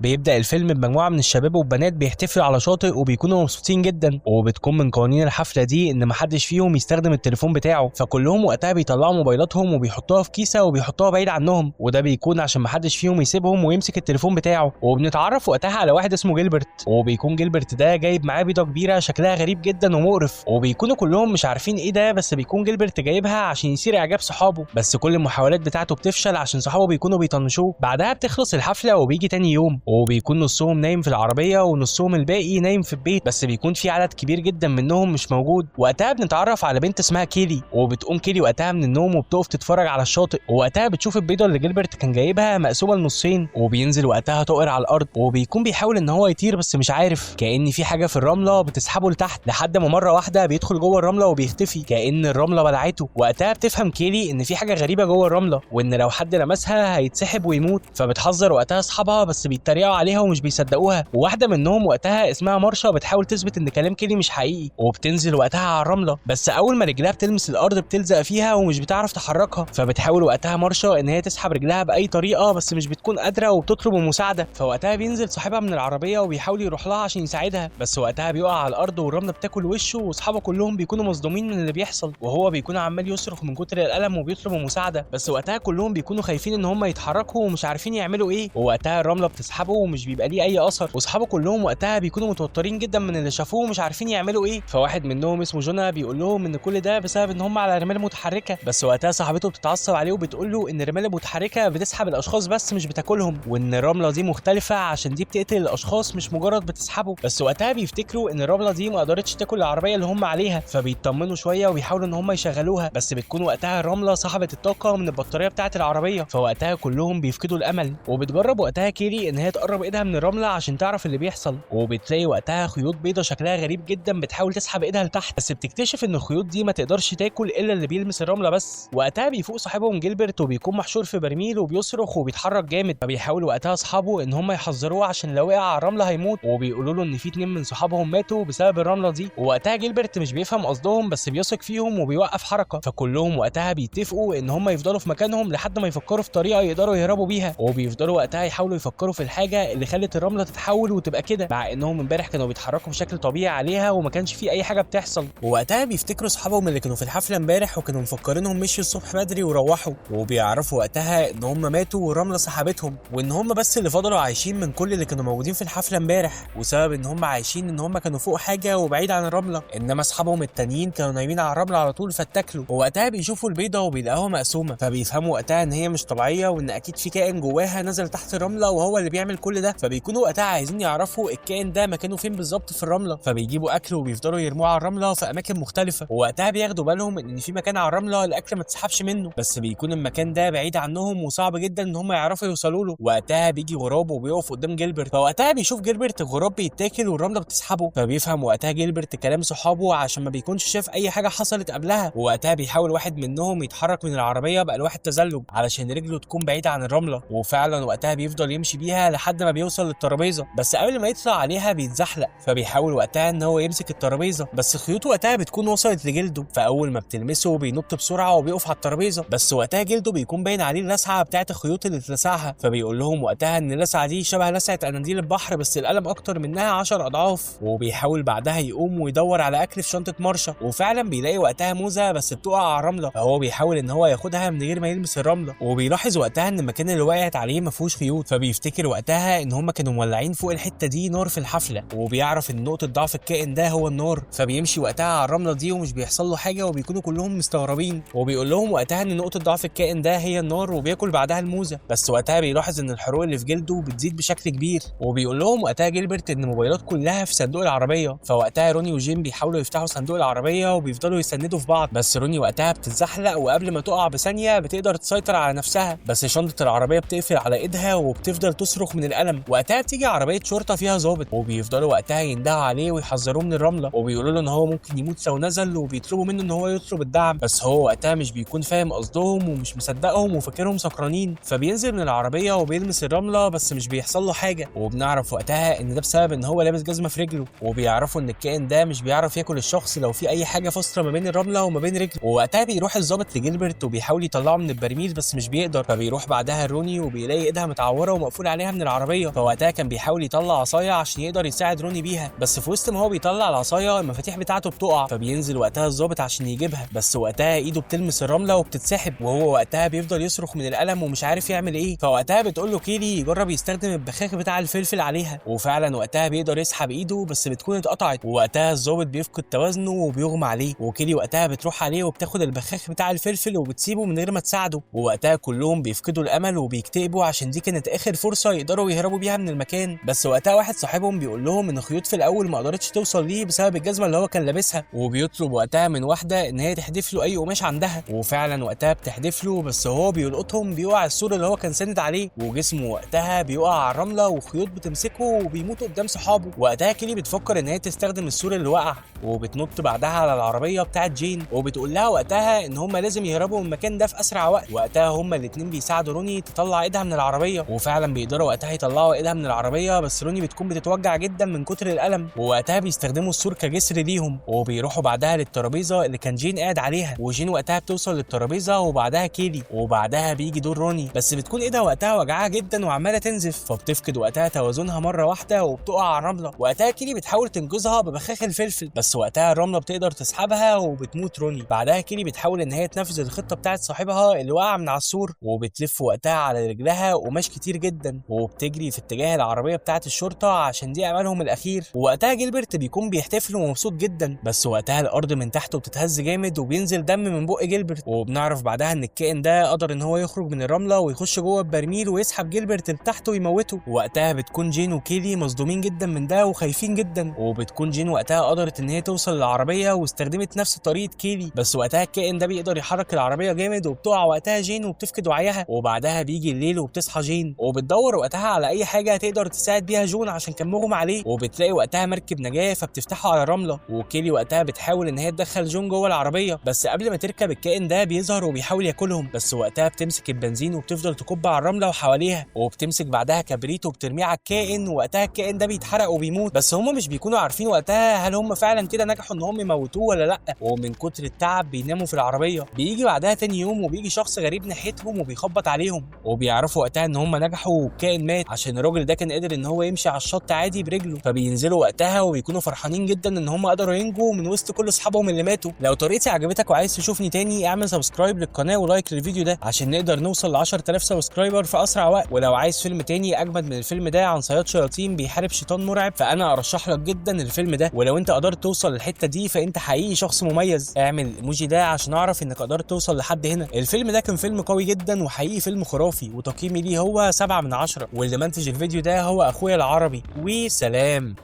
بيبدأ الفيلم بمجموعة من الشباب والبنات بيحتفلوا على شاطئ وبيكونوا مبسوطين جدا، وبتكون من قوانين الحفلة دي ان محدش فيهم يستخدم التليفون بتاعه، فكلهم وقتها بيطلعوا موبايلاتهم وبيحطوها في كيسة وبيحطوها بعيد عنهم، وده بيكون عشان محدش فيهم يسيبهم ويمسك التليفون بتاعه. وبنتعرف وقتها على واحد اسمه جيلبرت، وبيكون جيلبرت ده جايب معاه بيضة كبيرة شكلها غريب جدا ومقرف، وبيكونوا كلهم مش عارفين ايه ده، بس بيكون جيلبرت جايبها عشان يثير اعجاب صحابه، بس كل المحاولات بتاعته بتفشل عشان صحابه بيكونوا بيطنشوه. بعدها بتخلص الحفلة وبيجي تاني يوم، وبيكون نصهم نايم في العربية ونصهم الباقي نايم في البيت، بس بيكون في عدد كبير جدا منهم مش موجود. وقتها بنتعرف على بنت اسمها كيلي، وبتقوم كيلي وقتها من النوم وبتقف تتفرج على الشاطئ، ووقتها بتشوف البيضة اللي جيلبرت كان جايبها مقسومة لنصين، وبينزل وقتها طائر على الارض، وبيكون بيحاول ان هو يطير بس مش عارف، كأن في حاجة في الرملة بتسحبه لتحت، لحد ما مرة واحدة بيدخل جوه الرملة وبيختفي كأن الرملة بلعته. وقتها بتفهم كيلي ان في حاجة غريبة جوه الرملة، وان لو حد لمسها هيتسحب ويموت، فبتحذر وقتها اصحابها بس بيتريقوا عليها ومش بيصدقوها. وواحدة منهم وقتها اسمها مارشا بتحاول تثبت ان كلام كيلي مش حقيقي، وبتنزل وقتها على الرملة، بس اول ما رجلها بتلمس الارض بتلزق فيها ومش بتعرف تحركها، فبتحاول وقتها مارشا ان هي تسحب رجلها باي طريقه بس مش بتكون قادرة وبتطلب المساعدة. فوقتها بينزل صاحبها من العربية وبيحاول يروح لها عشان يساعدها، بس وقتها بيقع على الارض والرمله بتاكل وشه، واصحابه كلهم بيكونوا مصدومين من اللي بيحصل، وهو بيكون عمال يصرخ من كتر الالم وبيطلب المساعدة، بس وقتها كلهم بيكونوا خايفين ان هم يتحركوا ومش عارفين يعملوا ايه. ووقتها الرملة بتسحبه ومش بيبقى ليه اي اثر، واصحابه كلهم وقتها بيكونوا متوترين جدا من اللي شافوه ومش عارفين يعملوا ايه. فواحد منهم اسمه جونا بيقول لهم ان كل ده بسبب ان هم على رمال متحركة، بس وقتها صاحبته بتتعصب عليه وبتقول له ان الرمال المتحركة بتسحب الاشخاص بس مش بتاكلهم، وان الرملة دي مختلفة عشان دي بتقتل الاشخاص مش مجرد بتسحبه. بس وقتها بيفتكروا ان الرملة دي ما قدرتش تاكل العربية اللي هم عليها، فبيطمنوا شوية وبيحاولوا ان هم يشغلوها، بس بتكون وقتها الرملة سحبت الطاقة من البطارية بتاعه العربية، فوقتها كلهم بيفقدوا الامل. وبتجرب وقتها كيري ان هي تقرب ايدها من الرملة عشان تعرف اللي بيحصل، وبتلاقي وقتها خيوط بيضة شكلها غريب جدا بتحاول تسحب ايدها لتحت، بس بتكتشف ان الخيوط دي ما تقدرش تاكل الا اللي بيلمس الرملة بس. وقتها بيفوق صاحبهم جيلبرت وبيكون محشور في برميل وبيصرخ وبيتحرك جامد، فبيحاول وقتها اصحابه ان هم يحذروه عشان لو وقع على الرملة هيموت، وبيقولوا له ان في 2 من صحابهم ماتوا بسبب الرملة دي. ووقتها جيلبرت مش بيفهم قصدهم بس بيثق فيهم وبيوقف حركة، فكلهم وقتها بيتفقوا ان هم يفضلوا في مكانهم لحد ما يفكروا في طريقه يقدروا يهربوا بيها، وبيفضلوا وقتها يحاولوا يفكروا في الحاجة اللي خلت الرملة تتحول وتبقى كده، مع انهم امبارح كانوا بيتحركوا بشكل طبيعي عليها وما كانش في اي حاجة بتحصل. ووقتها بيفتكروا اصحابهم اللي كانوا في الحفلة امبارح وكانوا مفكرينهم مشيوا الصبح بدري وروحوا، وبيعرفوا وقتها ان هم ماتوا والرمله سحبتهم، وان هم بس اللي فضلوا عايشين من كل اللي كانوا موجودين في الحفلة امبارح، وسبب ان هم عايشين ان هم كانوا فوق حاجة وبعيد عن الرملة، انما اصحابهم التانيين كانوا نايمين على الرملة على طول فاتاكلوا. ووقتها بيشوفوا البيضة وبيلاقوها مقسومة، فبيفهموا وقتها ان هي مش طبيعية وان اكيد في كائن جواها نزل تحت الرملة وهو اللي بيعمل كل ده، فبيكونوا وقتها عايزين يعرفوا الكائن ده مكانه فين بالظبط في الرملة، فبيجيبوا اكل وبيفضلوا يرموه على الرملة في اماكن مختلفة. ووقتها بياخدوا بالهم ان في مكان على الرملة الاكل ما تسحبش منه، بس بيكون المكان ده بعيد عنهم وصعب جدا ان هم يعرفوا يوصلوا له. وقتها بيجي غراب وبيقف قدام جيلبرت، فوقتها بيشوف جيلبرت الغراب بيتاكل والرمله بتسحبه، فبيفهم وقتها جيلبرت كلام صحابه عشان ما بيكونش شاف اي حاجة حصلت قبلها. ووقتها بيحاول واحد منهم يتحرك من العربية بالواح التزلج علشان رجله تكون بعيدة عن الرملة، وفعلا وقتها بيفضل يمشي بيها لحد ما بيوصل للترابيزه، بس قبل ما يطلع عليها بيتزحلق، فبيحاول وقتها ان هو يمسك الترابيزة، بس خيوط وقتها بتكون وصلت لجلده، فاول ما بتلمسه بينط بسرعة وبيقف على الترابيزة، بس وقتها جلده بيكون باين عليه اللسعه بتاعه الخيوط اللي اتلسعها، فبيقول لهم وقتها ان اللسعه دي شبه لسعه اناديل البحر بس الالم اكتر منها 10 اضعاف. وبيحاول بعدها يقوم ويدور على اكل في شنطه مارشا، وفعلا بيلاقي وقتها موزة بس بتقع على الرملة، فهو بيحاول ان هو ياخدها من غير ما يلمس الرملة، وبيلاحظ وقتها ان المكان اللي وقعت عليه ما فيهوش خيوط، فبيفتكر وقتها ان هم كانوا مولعين فوق الحتة دي نار في الحفلة، وبيعرف ان نقطة ضعف الكائن ده هو النار، فبيمشي وقتها على الرملة دي ومش بيحصل له حاجة، وبيكونوا كلهم مستغربين، وبيقول لهم وقتها ان نقطة ضعف الكائن ده هي النار، وبياكل بعدها الموزه، بس وقتها بيلاحظ ان الحروق اللي في جلده بتزيد بشكل كبير. وبيقول لهم وقتها جيلبرت ان موبايلات كلها في صندوق العربية، فوقتها روني وجيم بيحاولوا يفتحوا صندوق العربية وبيفضلوا يسندوا في بعض، بس روني وقتها بتتزحلق وقبل ما تقع بثانيه بتقدر تسيطر على نفسها، بس شنطه العربية بتقفل على ايدها وبتفضل تصرخ من الالم. وقتها بتيجي عربية شرطه فيها ظابط، وبيفضلوا وقتها يندهوا عليه ويحذروه من الرملة، وبيقولوا له ان هو ممكن يموت لو نزل، وبيطلبوا منه ان هو يطلب الدعم، بس هو وقتها مش بيكون فاهم قصدهم ومش مصدقهم وفاكرهم سكرانين، فبينزل من العربية وبيلمس الرملة بس مش بيحصل له حاجة. وبنعرف وقتها ان ده بسبب ان هو لابس جزمه في رجله، وبيعرفوا ان الكائن ده مش بيعرف ياكل الشخص لو في اي حاجة فاصلة ما بين الرملة وما بين رجله. ووقتها بيروح الظابط لجيلبرت وبيحاول يطلعه من البرميل بس مش بيقدر، فبيروح بعدها روني وبيلاقي ايدها متعوره ومقفول عليها من العربية. فوقتها كان بيحاول يطلع عصاية عشان يقدر يساعد روني بيها، بس في وسط ما هو بيطلع العصاية المفاتيح بتاعته بتقع، فبينزل وقتها الظابط عشان يجيبها، بس وقتها ايده بتلمس الرملة وبتتسحب، وهو وقتها بيفضل يصرخ من الالم ومش عارف يعمل ايه. فوقتها بتقول له كيلي يجرب يستخدم البخاخ بتاع الفلفل عليها، وفعلا وقتها بيقدر يسحب ايده بس بتكون اتقطعت، ووقتها الظابط بيفقد توازنه وبيغمى عليه، وكيلي وقتها بتروح عليه وبتاخد البخاخ بتاع الفلفل وبتسيبه من غير ما تساعده. ووقتها كلهم بيفقدوا الامل وبيكتئبوا عشان دي كانت اخر فرصة يقدروا يهربوا بيها من المكان. بس وقتها واحد صاحبهم بيقول لهم ان خيوط في الاول ما قدرتش توصل ليه بسبب الجزمة اللي هو كان لابسها، وبيطلب وقتها من واحدة ان هي تحدف له اي قماش عندها، وفعلا وقتها بتحدف له، بس هو بيلقطهم بيقع السور اللي هو كان ساند عليه، وجسمه وقتها بيقع على الرملة وخيوط بتمسكه وبيموت قدام صحابه. وقتها كيلي بتفكر ان هي تستخدم السور اللي وقع، وبتنط بعدها على العربية بتاعت جين، وبتقول لها وقتها ان هم لازم يهربوا من المكان ده في اسرع وقت. وقتها هم الاثنين بيساعدوا روني تطلع ايدها من العربية، وفعلا بيقدروا وقتها يطلعوا ايدها من العربية، بس روني بتكون بتتوجع جدا من كتر الالم، ووقتها بيستخدموا السور كجسر ليهم، وبيروحوا بعدها للترابيزه اللي كان جين قاعد عليها، وجين وقتها بتوصل للترابيزه وبعدها كيلي، وبعدها بيجي دور روني، بس بتكون ايدها وقتها وجعها جدا وعماله تنزف، فبتفقد وقتها توازنها مرة واحدة وبتقع على الرملة. وقتها كيلي بتحاول تنقذها ببخاخ الفلفل، بس وقتها الرملة بتقدر تسحبها وبتموت روني. بعدها كيلي بتحاول ان هي تنفذ الخطة بتاعت صاحبها اللي وقع من على السور، وبتلف وقتها على رجلها قماش كتير جدا، وبتجري في اتجاه العربية بتاعت الشرطة عشان دي املهم الاخير. ووقتها جيلبرت بيكون بيحتفل ومبسوط جدا، بس وقتها الارض من تحته بتتهز جامد وبينزل دم من بق جيلبرت، وبنعرف بعدها ان الكائن ده قدر ان هو يخرج من الرملة ويخش جوه البرميل ويسحب جيلبرت لتحت ويموته. وقتها بتكون جين وكيلي مصدومين جدا من ده وخايفين جدا، وبتكون جين وقتها قدرت ان هي توصل للعربية واستخدمت نفس طريقه كيلي، بس وقتها الكائن ده بيقدر يحرك العربية جامد وبتقع وقتها جين وبتفقد وعيها. وبعدها بيجي الليل وبتصحى جين، وبتدور وقتها على اي حاجة تقدر تساعد بيها جون عشان كان مغمى عليه، وبتلاقي وقتها مركب نجاه فبتفتحه على الرملة، وكيلي وقتها بتحاول ان هي تدخل جون جوه العربية، بس قبل ما تركب الكائن ده بيظهر وبيحاول ياكلهم، بس وقتها بتمسك البنزين وبتفضل تكب على الرملة وحواليها، وبتمسك بعدها كبريت وبترميه على الكائن، ووقتها الكائن ده بيتحرق وبيموت، بس هم مش بيكونوا عارفين وقتها هل هم فعلا كده نجحوا ان هم يموتوه ولا لا، ومن كتر التعب بيناموا في العربية. بيجي بعدها تاني يوم وبيجي شخص غريب ناحيتهم وبيخبط عليهم، وبيعرفوا وقتها ان هم نجحوا والكائن مات عشان الراجل ده كان قادر ان هو يمشي على الشط عادي برجله. فبينزلوا وقتها وبيكونوا فرحانين جدا ان هم قدروا ينجوا من وسط كل اصحابهم اللي ماتوا. لو طريقتي عجبتك وعايز تشوفني تاني اعمل subscribe للقناة و like للفيديو ده عشان نقدر نوصل ل 10000 subscriber في اسرع وقت. ولو عايز فيلم تاني اجمد من الفيلم ده عن صياد شياطين بيحارب شيطان مرعب فانا ارشح لك جدا الفيلم ده، ولو انت قدرت توصل للحتة دي فانت حقيقي شخص مميز. اعمل الايموجي ده عشان اعرف انك قدرت توصل لحد هنا. الفيلم ده كان فيلم قوي جدا وحقيقي فيلم خرافي، وتقييمي ليه هو 7 من 10، واللي منتج الفيديو ده هو اخويا العربي. وسلام.